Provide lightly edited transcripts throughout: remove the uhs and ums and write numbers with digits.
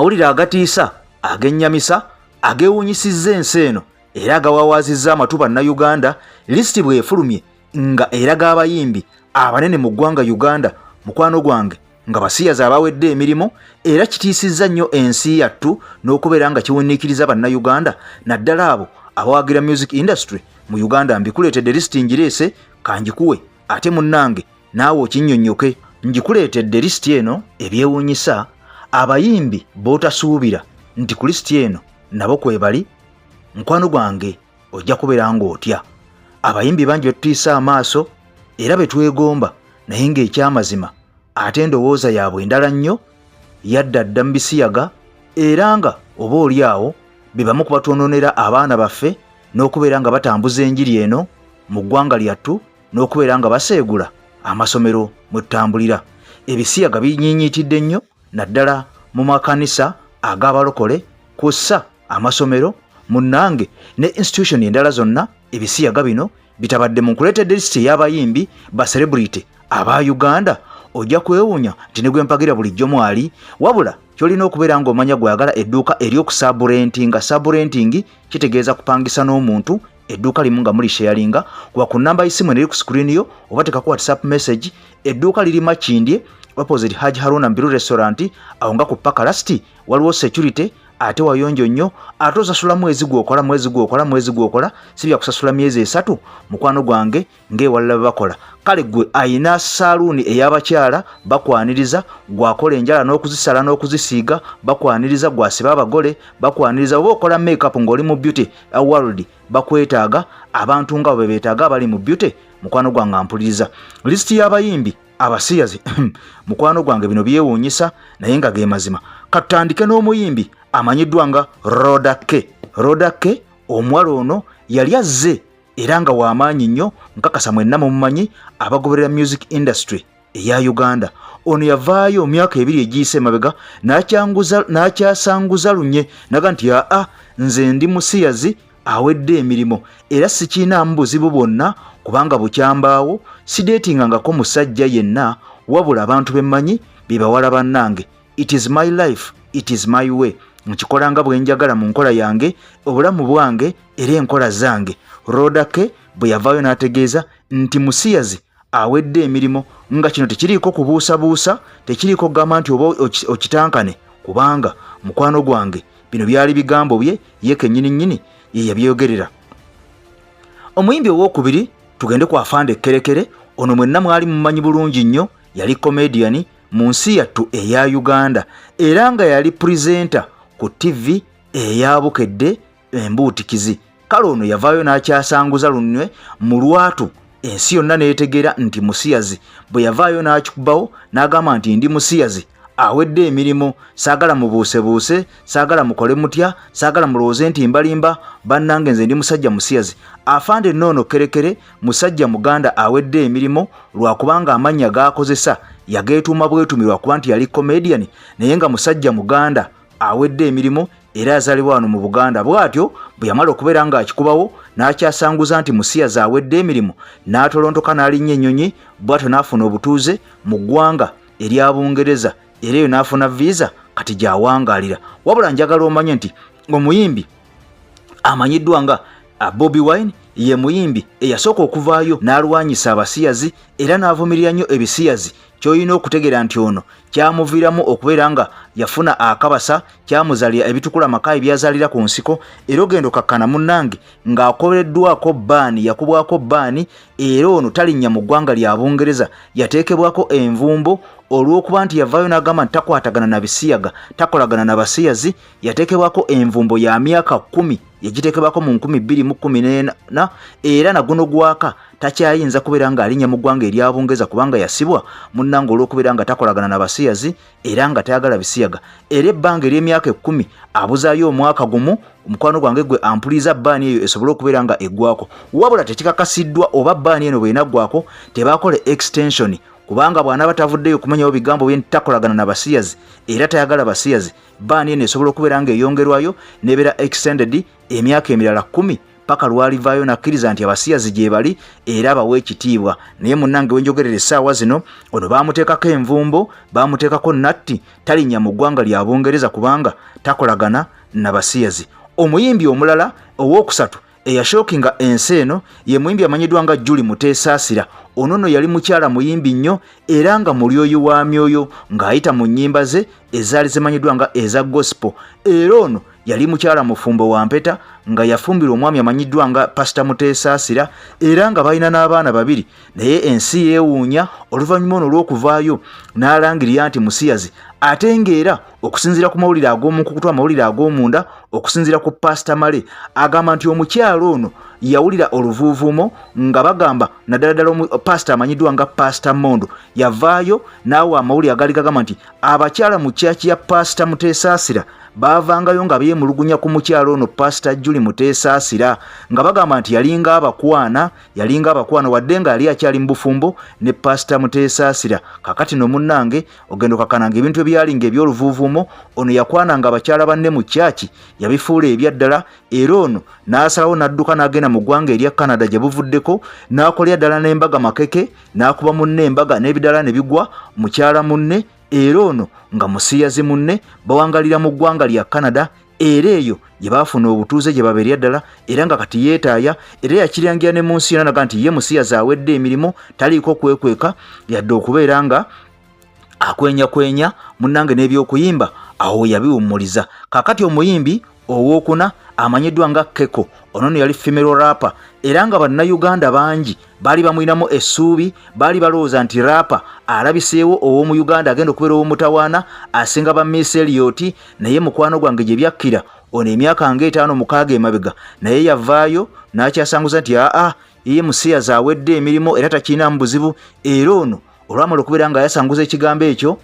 Amawulire agatiisa, agennyamisa, ageewuunyisizza ensi eno era agawawaazizza amatu Bannayuganda, lisiti bw'efulumye nga eraga abayimbi abanene mu ggwanga Uganda, mukwano gwange, nga basiyazi abawedde emirimu. Era kitiisizza nnyo ensi yattu n'okubeera nga kiwuniikiriza Bannayuganda, naddala abo abawagira music industry mu Uganda. Mbikuleetedde, lisiti ngireese, kanjikuwe ate munnange naawe okinnyonnyoke. Ngikuleetedde lisiti eno, ebyewuunyisa, abayimbi b'otasuubira nti ku lisiti eno nabo kwebali. Mukwano gwange, ojja kubeera ng'otya. Abayimbi bangi betutiisa amaaso era betwegomba, naye ng'ekyamazima ate endowooza yaabwe endala nnyo, yadda dda mu bisiyaga, era nga oba oli awo be bamu ku batwononera abaana baffe n'okubeera nga batambuza enjiri eno mu ggwanga lyattu n'okubeera nga baseegula amasomero mwe tutambulira. Ebisiyaga binyiinyiitidde nnyo, naddala mu makanisa ag'abalokole, kw'ossa amasomero, munnange, ne institution endala zonna. Ebisiyaga bino bitabadde. Mu nkuleetedde lisiti ey'abayimbi ba celebrity aba Uganda. Ojja kwewuunya nti ne gwe mpagira bulijjo mwali. Wabula kyolina okubeera ng'omanya, gweyagala edduuka ery'okusubrentinga. Subrenting kitegeeza kupangisa n'omuntu edduuka limu nga muli sharinga. Kuba ku namba y'essimu eri ku screen yo oba tekako WhatsApp message. Edduuka liri Makindye, opposite Haj Haruna Mbiru Restaurant, awo nga ku Pakalast. Waliwo security ate wayonjo nnyo. Ate osasula mwezi gwokola, mwezi gwokola, mwezi gwokola, si bya kusasula myezi 3, mukwano gwange, ng'ewalala bwe bakola. Kale gwe ayina saaluuni ey'abakyala, bakwaniriza. Gwakola enjala n'okuzisala n'okuzisiiga, bakwaniriza. Gwasiba abagole, bakwaniriza. Oba okola makeup ng'oli mu beauty world, bakwetaaga. Abantu nga bwe beetaaga abali mu beauty. Mukwano gwange ampuliriza, lisiti y'abayimbi abasiyazi, mukwano gwange, bino byewuunyisa naye nga ge mazima. Katutandike n'omuyimbi amanyiddwa nga Roda K. Roda K, omuwala ono yali azze era nga w'amaanyi nnyo. Nkakasa mwenna mumumanyi abagoberera music industry eya Uganda. Ono yavaayo myaka 2 egiyise emabega n'akyasanguza lunye naga nti, "Aa, nze ndi musiyazi awedde emirimu era sikiinaamu buzibu bwonna, kubanga bukyambaawo sideetingangako musajja yenna, wabula abantu bemmanyi be bawala bannange. It is my life, it is my way, nkikola nga bwe njagala mu nkola yange, obulamu bwange era enkola zange." Roda K bwe yavaayo n'ategeeza nti musiyazi awedde emirimu, nga kino tekiriiko kubuusabuusa, tekiriiko kugamba nti oba okitankane, kubanga mukwano gwange bino byali bigambo bye ye kennyini nnyini, ye yabyogerera. Omuyimbi owookubiri, tugende ku Afande Kerekere. Ono mwenna mwali mumanyi bulungi nnyo, yali comedian mu nsi yattu eya Uganda era nga yali presenter ku TV eya Bukedde Embuutikizi. Kale ono yavaayo n'akyasanguza lunwe mu lwatu, ensi yonna n'etegeera nti musiyazi. Bwe yavaayo n'akikubawo n'agamba nti, "Ndi musiyazi awedde emirimu, saagala mubuusebuuse, saagala mukole mutya, saagala mulowooze nti mbalimba, bannange, nze ndi musajja musiyazi." Afande noono Kerekere musajja muganda awedde emirimu, lwakubanga amannya g'akozesa yageetuuma bwetumi lwakuba nti yali comedian, naye nga musajja muganda awedde emirimu era azaalibwa wano mu Buganda. Bw'atyo bwe yamala okubeera ng'akikubawo n'akyasanguza nti musiyazi awedde emirimu, n'atolontoka n'alinnya ennyonyi, bw'atyo n'afuna obutuuze mu ggwanga erya Bungereza, era eyo n'afuna visa, kati gy'awangaalira. Wabula njagala omanye nti omuyimbi amanyiddwa nga Bobi Wine ye muyimbi eyasooka okuvaayo n'alwanyisa abasiyazi era n'avumirira nnyo ebisiyazi. Ky'olina okutegeera nti ono kyamuviiramu okubeera nga yafuna akabasa, kyamuzaalira ebitukula makaayi byazaalira ku nsiko. Era ogenda okakkana, munnange, ng'akoleddwako ban, yakubwako ban, era ono talinnya mu ggwanga lya Bungereza. Yateekebwako envumbo olw'okuba nti yavaayo n'agamba nti takwatagana na bisiyaga, takolagana na basiyazi. Yateekebwako envumbo ya myaka 10, yagiteekebwako mu 2014, era naguno gwaka takyayinza kubeera ng'alinnya mu ggwanga erya Bungereza, kubanga yasibwa, munnange, olw'okubeera nga takolagana na basiyazi era nga tayagala bisiyaga. Era ebbanga ery'emyaka 10, abuzaayo omwaka gumu, omukwano gwange gwe ampuliza, ban eyo esobole okubeera nga eggwako. Wabula tekikakasiddwa oba ban eno bw'enaggwako tebakola extension, kubanga bw'anaaba tavuddeyo kumenyawo bigambo bye nti takolagana na basiyazi era tayagala basiyazi, ban eno esobola okubeera ng'eyongerwayo n'ebeera extended emyaka emirala 10. Paka lwalivaayo nakkiriza nti abasiyazi gyebali era abawa ekitiibwa. Naye munnange, wenjogerera essaawa zino, ono baamuteekako envumbo, baamuteekako natti, talinnya mu ggwanga lya Bungereza kubanga takolagana na basiyazi. Omuyimbi omulala owookusatu eyashookinga ensi eno ye muyimbi amanyiddwa nga Julie Muteesaasira. Ono nno yali mukyala muyimbi nnyo era nga mulyoyi wa myoyo ng'ayita mu nnyimba ze ezaali zimanyiddwa nga eza gospel. Era ono yali mukyala mufumbo wa mpeta nga yafumbirwa omwami amanyiddwa nga Pasita Muteesaasira era nga balina n'abaana babiri. Naye ensi yeewuunya oluvannyuma ono olw'okuvaayo n'alangirira nti musiyazi, ate ng'era okusinziira ku mawulire ag'omukukutu, amawulire ag'omunda, okusinziira ku Paasita Male, agamba nti omukyala ono yawulira oluvuuvuumo nga bagamba, naddala ddala paasita amanyiddwa nga Paasita Mondo yavaayo n'awa amawulire agaali gagamba nti abakyala mu kyaki ya Paasita Muteesaasira baavangayo nga beemulugunya ku mukyala ono Paasita Juli Muteesaasira, nga bagamba nti yalinga abakwana, yalinga abakwana wadde nga yali akyali mu bufumbo ne Paasita Muteesaasira. Kakati no munnange, ogenda okakananga ebintu ebyali nga eby'oluvuuvuumo. Ono yakwananga abakyala banne mu kyaki, yabifuula ebyaddala, era ono n'asalawo n'adduka n'agenda mu ggwanga erya Canada gye buvuddeko, n'akolera ddala n'embaga makeke, n'akuba munne embaga n'ebidala ne bigwa mukyala munne. Era ono nga musiyazi munne bawangalira mu ggwanga lya Canada, era eyo gye baafuna obutuuze gye babeerera ddala, era nga kati yeetaaya era yakirangira ne mu nsi yonna naga nti ye musiyazi awedde emirimu, taliiko kwekweka yadde okubeera nga akwenyakwenya. Munnange, n'ebyokuyimba awo yabiwummuliza. Kaakati omuyimbi owookuna amanyiddwa nga Keko, ono no yali female rapper era nga Bannayuganda bangi baali bamulinamu essuubi, baali balowooza nti rapper alabiseewo ow'omu Uganda agenda okubeera ow'omutawaana asinga ba Miss Elliot. Naye mukwano gwange, gye byakkira, ono emyaka nga 5 6 emabega naye yavaayo n'akyasanguza nti aa, ye musiyazi awedde emirimu era takirinamu buzibu. Era ono olwamala okubeera nga yasanguza ekigambo ekyo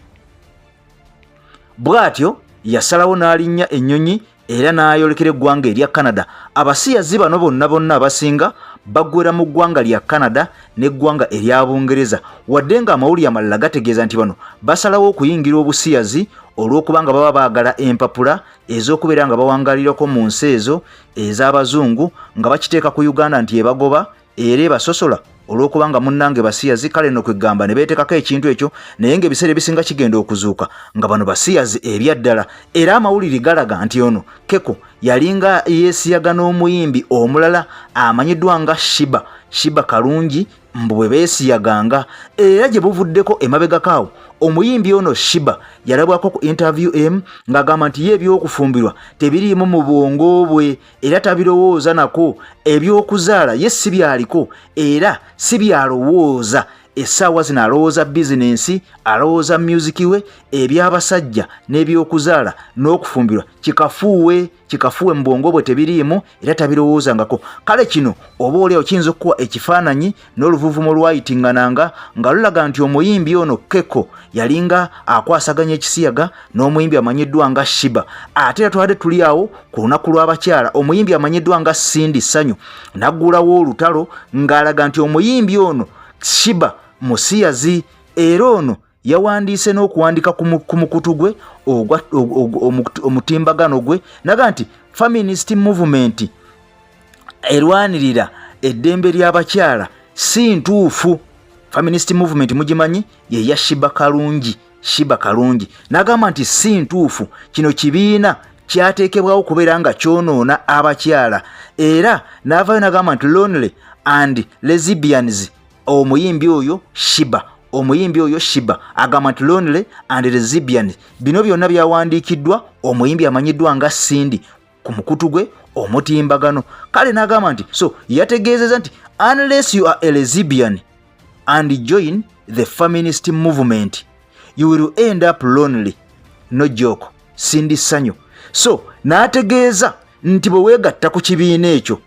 bw'atyo, yasalawo n'alinnya ennyonyi era n'ayolekera eggwanga erya Canada. Abasiyazi bano bonna bonna abasinga baggwera mu ggwanga lya Canada n'eggwanga erya Bungereza, wadde nga amawulire amalala gategeeza nti bano basalawo okuyingira obusiyazi olw'okuba nga baba baagala empapula ez'okubeera nga bawangalirako mu nsi ezo ez'abazungu, nga bakiteeka ku Uganda nti ebagoba era ebasosola olw'okuba nga munnange basiyazi. Kale no kwegamba ne beetekako ekintu ekyo, naye ng'ebiseera ebisinga kigenda okuzuuka nga bano basiyazi ebyaddala. Era amawulire galaga nti ono Keko yalinga yeesiyaga n'omuyimbi omulala amanyiddwa nga Shiba, Shiba Kalungi, mbu bwe beesiyaganga. Era gye buvuddeko emabegako awo, omuyimbi ono Shiba yalabwako ku interview emu ng'agamba nti ye ebyokufumbirwa tebiriimu mu bwongo bwe era tabirowooza nako, ebyokuzaala ye si byaliko era si byalowooza. Essaawa zino alowooza bizinensi, alowooza music we. Ebyabasajja n'ebyokuzaala n'okufumbirwa kikafuuwe, kikafuuwe, mu bwongo bwe tebiriimu era tabirowoozangako. Kale kino oba oliawo kiyinza okukuwa ekifaananyi n'oluvuvumo lwayitiŋŋananga nga lulaga nti omuyimbi ono Keko yalinga akwasaganya ekisiyaga n'omuyimbi amanyiddwa nga Shiba. Ate era twabadde tuli awo ku lunaku lw'abakyala, omuyimbi amanyiddwa nga Cindy Sanyu n'aggulawo olutalo ng'alaga nti omuyimbi ono Shiba musiyazi. Era ono yawandiise n'okuwandika ku mukutu gwe omutimbagano gwe naga nti feminist movement erwanirira eddembe ly'abakyala si ntuufu. Feminist movement mugimanyi, yeya Shiba Kalungi. Shiba Kalungi n'agamba nti si ntuufu, kino kibiina kyateekebwawo okubeera nga kyonoona abakyala. Era n'avaayo n'agamba nti lonely and lesbians, omuyimbi oyo Shiba, omuyimbi oyo Shiba agamba nti lonely and lesbians. Bino byonna byawandiikiddwa omuyimbi amanyiddwa nga Cindy ku mukutu gwe omutimbagano. Kale n'agamba nti, so yategeezeza nti unless you are a lesbian and join the feminist movement, you will end up lonely, no joke, Cindy Sanyu. So n'ategeeza nti bwe weegatta ku kibiina ekyo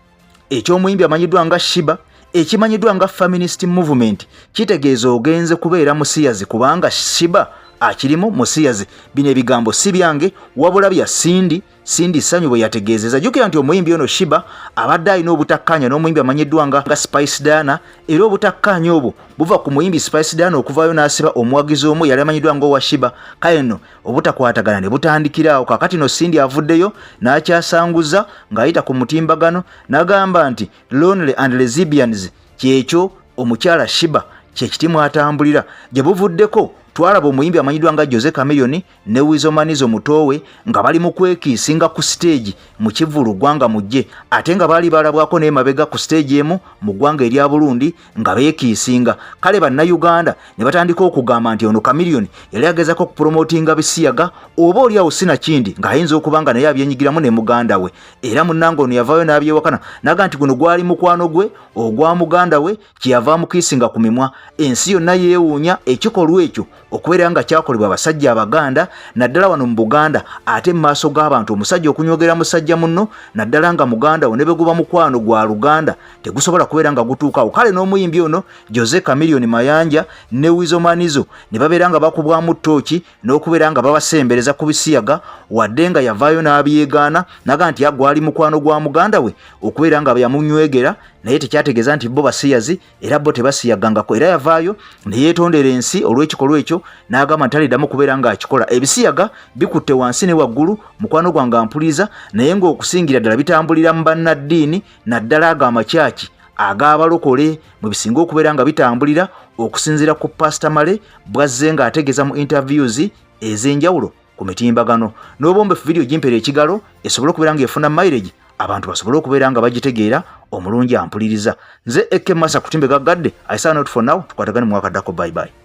eky'omuyimbi amanyiddwa nga Shiba, ekimanyiddwa nga feminist movement, kitegeeza ogenze kubeera musiyazi kubanga Shiba akirimu musiyazi. Bino ebigambo si byange wabula bya Cindy. Cindy Sanyu bwe yategeezezza. Jjukira nti omuyimbi ono Sheebah abadde alina obutakkaanya n'omuyimbi amanyiddwa nga Spice Diana, era obutakkaanya obwo buva ku muyimbi Spice Diana okuvaayo n'asiba omuwagizi omu yali amanyiddwa ng'owa Sheebah. Kale nno obutakwatagana ne butandikira awo. Kaakati no Cindy avuddeyo n'akyasanguza ng'ayita ku mutimbagano n'agamba nti lonely and lesbians kyekyo omukyala Sheebah kyekiti mwatambulira. Gye buvuddeko twalaba omuyimbi amanyiddwa nga Jose Chameleone ne Weasel Manizo mutoowe nga bali mu kwekiisinga ku siteegi mu kivvulu Ggwanga Mujje, ate nga baali balabwako n'emabega ku siteegi emu mu ggwanga erya Burundi nga beekiisinga. Kale Bannayuganda ne batandika okugamba nti ono Chameleone yali agezako okupromotinga bisiyaga, oba oli awo sinakindi ng'ayinza okuba nga naye abyenyigiramu ne muganda we. Era munnange ono yavaayo n'abyewakana n'agamba nti guno gwali mukwano gwe ogwa muganda we, kyeyava amukiisinga ku mimwa. Ensi yonna yeewuunya ekikolwa ekyo okubeera nga kyakolebwa abasajja Abaganda, naddala wano mu Buganda, ate mu maaso g'abantu omusajja okunywegera musajja munno, naddala nga muganda wo, ne bwe guba mukwano gwa luganda tegusobola kubeera nga gutuukawo. Kale n'omuyimbi ono Jose Chameleone Mayanja ne Weasel Manizo ne babeera nga bakubwamu ttooki n'okubeera nga babasembereza ku bisiyaga, wadde nga yavaayo n'abyegaana naga nti gwali mukwano gwa muganda we okubeera nga yamunywegera, naye tekyategeeza nti bo basiyazi era bo tebasiyagangako. Era yavaayo ne yeetondera ensi olw'ekikolwa ekyo n'agamba nti taliddamu kubeera ng'akikola. Ebisiyaga bikutte wansi ne waggulu, mukwano gwange ampuliriza, naye ng'okusingira ddala bitambulira mu bannaddiini, naddala ago amakyaki ag'abalokole mwe bisinga okubeera nga bitambulira, okusinziira ku Pastor Male bw'azze ng'ategeeza mu interviews ez'enjawulo ku mitimbagano. N'obwombefu vidiyo gimpera ekigalo esobole okubeera ng'efuna mileage, abantu basobole okubeera nga bagitegeera. Omulungi ampuliriza, nze Eke Masa Kutimbe Gaggadde. I sign out for now, tukwatagane mu mwaka ddako. Bye bye.